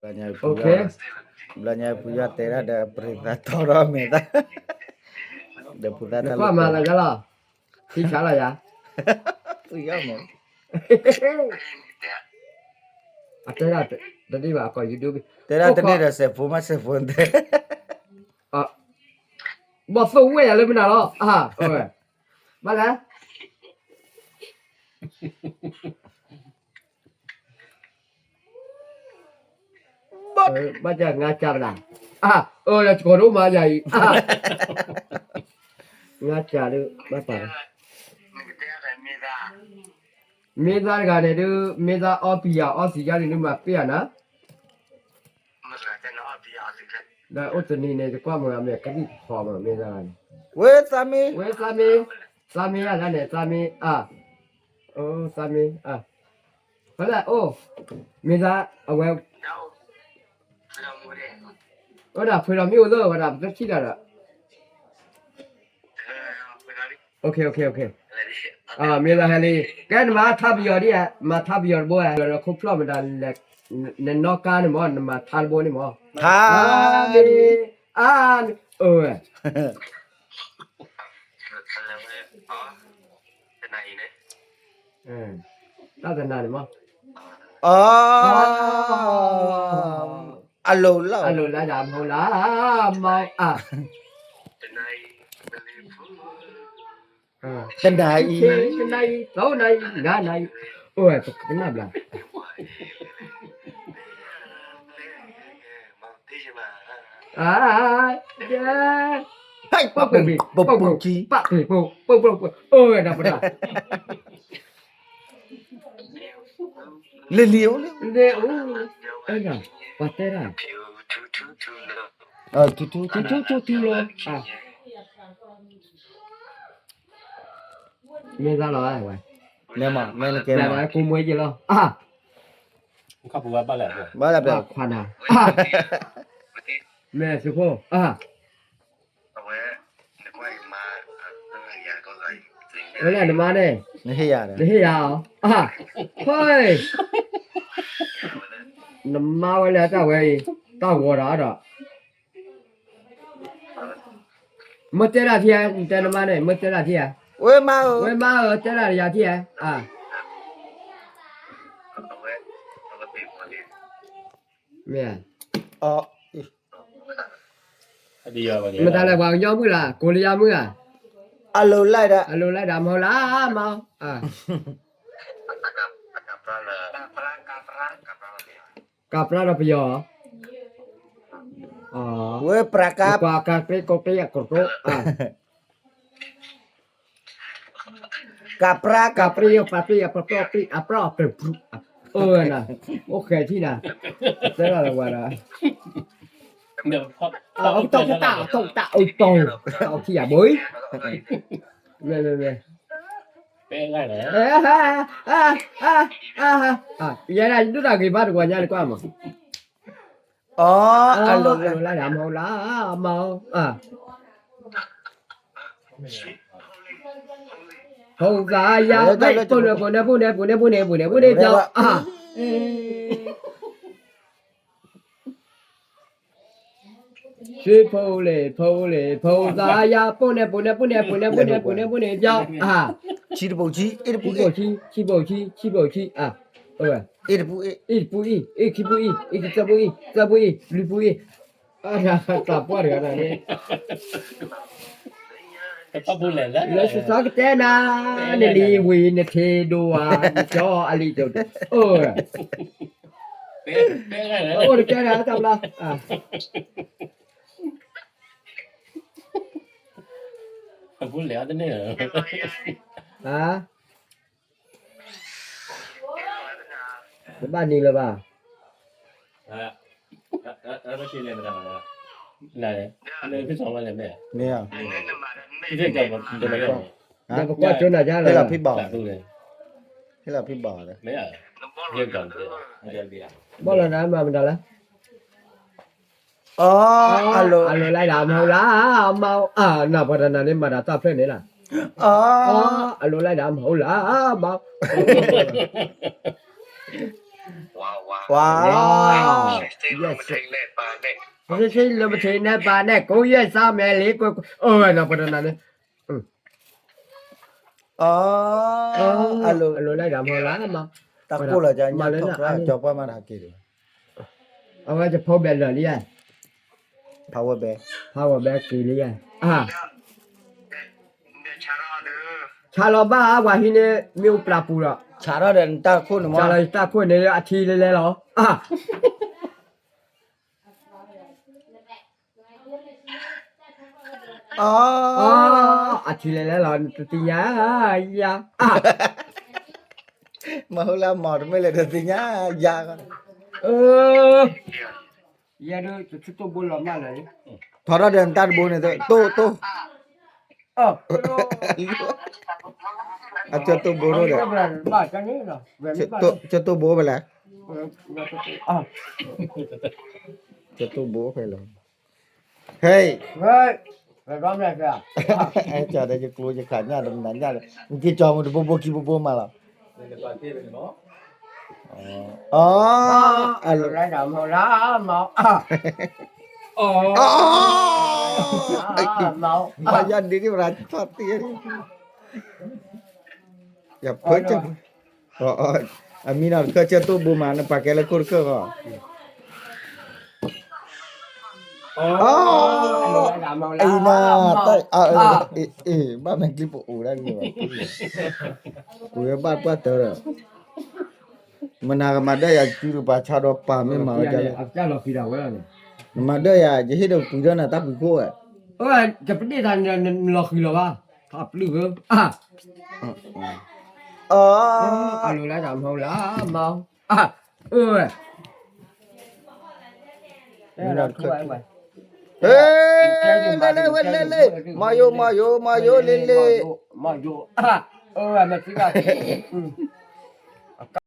ဘျီညါပူၤယီၢ်, ဘျီညါပူၤယီၢ်တဲဒၣ်ဒီး ပရံသးတီဒီးမဲာ်သၣ်, ဒီးပူၤသၣ်တၢ်လၢကွၢ်မၤလၢယလီၤ, ထံဆါလီၤယၤ, ပူၤယီၢ်မး, အတဲဒၣ်တန့ၢ်ဘၣ် ကီၢ် YouTube, တဲဒၣ်တန့ၢ်ဒီးစဲးဖိမးစဲးဖိတဲ ဘီၣ်သိၣ်ဝဲၢ်ယၤလၢမနုၤလီၤ, ဘၣ်လဲၣ်, ဘၣ်ကငါစၢ်ပဒၣ်, အၢ ယကီၢ်ဒိၣ်မးယၤအံၤ, ငါစၢ်ဒုးဘၣ်ပာ်လီၤ, မ့ၢ်သၣ်တဂၤန့ၣ်ဒုး မ့ၢ်သၣ်အီပံၤယၤအီသံးယါန့ၣ်ဒုးမၤပ့ၢ်ယၤနၤ ဒီးအိၣ်တနံၤန့ၣ် ယကွၢ်မုာ်အမ့ၢ်ကသံၣ်ဖီမုာ်မ့ၢ်သၣ်ဂၤန့ၣ်, ဝဲသးမ့ၢ်, ဝဲသးမ့ၢ်, သးမ့ၢ်ယၤန့ၣ် သးမ့ၢ်, အၢ သးမ့ၢ်, ဖဲလဲၣ်အိၣ်, မ့ၢ်သၣ်အဝဲ, အိၣ်ဒၣ်ဖှ့ၤဒီးမ့ၣ်အူသိၣ်ဝဲဒၣ်ပတထံၣ်တၢ်ဒီး မ့ၢ်သၣ်ဟဲလံ, ကဲနမၤထါပယီၤဒ်ဧါ, မၤထါပယီၤတဘိဧါ, ဒီးခိၣ်ဖျီၣ်မတၤ, နနီၢ်ကါန့ၣ်မး နမၤထါတဘိန့ၣ်မး, ထါ, အါ, အၢ, တၢ်တနၤန့ၣ်မး, အီ, အလိၤလၢ, အလိၤလၢဒၣ်မဟါလါ, မၤအါ, တနၤအံၤ, တနၤအံၤ, သီနၤအံၤ, ငါးနၤအံၤ, အိၣ်ဝဲပကနၣ်ဘျါ, အါ, ပပူၤခံ, ပပူၤခံ, ပပူၤ, ပပူၤ, အိၣ်ဝဲဒၣ်ပဒၣ် လ့လ့အိၣ်လ့, လ့အိၣ်, ပှၤတဲဒၣ်, ထူထူထူထူလီၤ, မ့ၢ်သးလီၤဝဲ, မ့ၢ်မ့ၢ်နကဲမ့ၢ်, ကိးမွဲက့ၤလီၤ, ဘၣ်လၢပှၤခွါနၤ, မ့ၢ်သုးဖိ, ဝဲလဲၣ်နမါန့ၣ်, နဟ့ၣ်ယၤ, နဟ့ၣ်ယၤအီၤ, ဟဲ, နမါဝဲလဲၣ်တၢ်ဝဲအံၤ, တၢ်ဂီၤဒီးဒီး, မ့ၢ်တဲဒၣ်ထံဧါ, နတဲနမါန့ၣ် မ့ၢ်တဲဒၣ်ထံဧါ, ဝဲမါဧၢ, ဝဲမါဧၢ, တဲဒၣ်ယၤထံဧါ, မ့ၢ် မတၤလဲၣ်ပှၤကညီမုၣ်လၢ်, ကိးလၢယါမုၣ်ဧါ, အလိၤလၢဒၣ်, အလိၤလၢဒၣ်မဟါလါ, မၤ, ကပြၢ်ဒီးပယီၤ, ဝဲပြၢ်ကါ, ကွၢ်ကပြၢ်ကိးကယဲၢ်ကရိ, ကပြၢ်, ကပြၢ်ယပပြၢ်ယပပြၢ်ပြၢ်အပြၢ်အပြၢ်ပြၢ်, အိၣ်ဝဲနၤ, အိၣ်ဃဲၤထံၣ်နၤ, တဲလီၤလၢဝဲဒၣ်, အတၢ်တၢ်တၢ်တၢ်အိၣ်တီၢ်, တၢ်အိၣ်ထံၣ်ယၤဘိ, မ့ၢ်မ့ၢ်မ့ၢ်, ယဲဒၣ်ဒုးတၢ်ဂ့ၤဘၣ်တဝီညါနကွၢ်မး, အီ, အလိၤလၢဒၣ်မဟါလါ, မၤ, ဖိသၣ်ယါ, ဖိန့ၣ်ဖိန့ၣ်ဖိန့ၣ်ဖိန့ၣ်ဖိန့ၣ်ဖိန့ၣ်ဖိန့ၣ်, စ့ဖိလဲၣ်ဖိလဲၣ် ဖိသၣ်ယါ, ဖိန့ၣ်ဖိန့ၣ်ဖိန့ၣ်ဖိန့ၣ်ဖိန့ၣ်ဖိန့ၣ်ဖိန့ၣ်, ဆံတပိာ်ဆံ, အ့ၣ်တပူၤအ့ၣ်, ဆံပိာ်ဆံ, ဆံပိာ်ဆံ, ဆံပိာ်ဆံ, အ့ၣ်တပူၤအ့ၣ်, အ့ၣ်တပူၤအ့ၣ်, အ့ၣ်ခံပူၤအ့ၣ်, အ့ၣ်ခံသၢပူၤအ့ၣ်, သၢပူၤအ့ၣ်, လွံၢ်ပူၤအ့ၣ်, တၢ်ပှၢ်တဂၤန့ၣ်, လၢစသီကတဲနၤ, နလံၤဝံၤနထံဒိဧါ, နကၠီအလံၤဒိ, အိၣ်, အိၣ်တကဲနၤတၢ်ဘျီ, တဘၣ်နံၤလၢၤဘၣ်, မ့ၢ်, ဒီးပကွၢ်ကၠိနၤယါလၢ, ဟ့ၣ်လီၤဖံဘၣ်, ဘၣ်လီၤနၤမၤမတၤလဲၣ် အီ, အလိၤလၢဒၣ်မဟါလါ, မၤ, အါ, နၢ်ပှၤတနၤန့ၣ်မၤတၢ်တၢ်ဖျၢၣ်န့ၣ်လီၤ, အီ, အလိၤလၢဒၣ်မဟါလါ, မၤ, ဝါ, ဝါ, လၢပထံနဲၣ်ပၤနဲၣ်, ကိးယဲၢ်စါမဲာ်လံ, အၢဝဲနီၤ ပတနၤန့ၣ်, အလိၤလၢဒၣ်မၤလၢ, တၢ်ကိၢ်လီၤကညီထီၣ်ကရၢ ကၠီၤပှၢ်မၤတၢ်က့ၤ, အဝဲယဖိဘဲလၢာ်လံဧါ, ဖးဝဲဘဲ, ဖးဝဲဘဲက့ၤလံဧါ, ဆါလီၤဘၣ်ဝဲဟံးန့ၣ် မ့ၣ်အူပျၢ်ပူၤဒီး, ဆါထီၣ်ဒီးနတၢ်ခိၣ်န့ၣ်မး, ဆါလီၤယတၢ်ခိၣ်န့ၣ် အထံလဲၤလဲၤလီၤ, အထံလဲၤလဲၤလီၤ နတသ့ၣ်ညါယၤ, မၤဟူလၢမၤတမ့ၢ်လၢတသ့ၣ်ညါယၤ, ယဲဒၣ်တထူၣ်တိၢ်ဘိလီၤမၢ်လၢာ်, ထီထီၣ်ဒီးနတၢ်တဘိန့ၣ် တိၢ်တိၢ်, အကၢၢ်တိၢ်ဘိဒီး, ကၢၢ်တိၢ်ဘိဖဲလဲၣ်, ဟဲ, ကၠီဒီးယကျိယခးညၣ်ဒီးမနၤညၣ်ဒီး နက့ၤကၠီမူတဘိဘိခံဘိဘိမးလီၤ, အ, မၤယၤဒ်န့ၣ် ပရၤထီၣ်တ့ၢ်, ယဖၢ, အမံၤနီၤတခၢၣ်ကၢၢ်တိၢ်ဘိမး နပာ်ကဲလၢခိၣ်တခၢၣ်ဃီ, အံၤနၤ, ဘၣ်မ့ၢ်ကျံပအိၣ်ဒၣ်န့ၣ်ဘၣ်, ပဝဲဘၣ်ပှၢ်တၢၢ်ဒီး, မနၤကမၤဒၢယၤ စုတပာ်ဆါဒီးပာ်မ့ၢ်မၤဝဲဒ်လဲၣ်, နမၤဒၢယၤ ယဟ့ၣ်ဒီးပှံၤဒီးနၤတၢ်ပှံၤခိၣ်ဝဲ, ယပဒ့ၣ်တၢ်န့ၣ်လီၤဃံၤလီၤဘၣ်, ထီၣ်ပျုၢ်ဧၢ, အ, အလိၤလၢတၢ်မဟိလၢမၤ, အ, အဝဲ ဟဲ, လဲၤလဲၤဝဲလဲၤလဲၤ, မၤယိၤ မၤယိၤ မၤယိၤ လဲၤလဲၤ, မၤယိၤ, အဝဲမၤသံဘၣ်,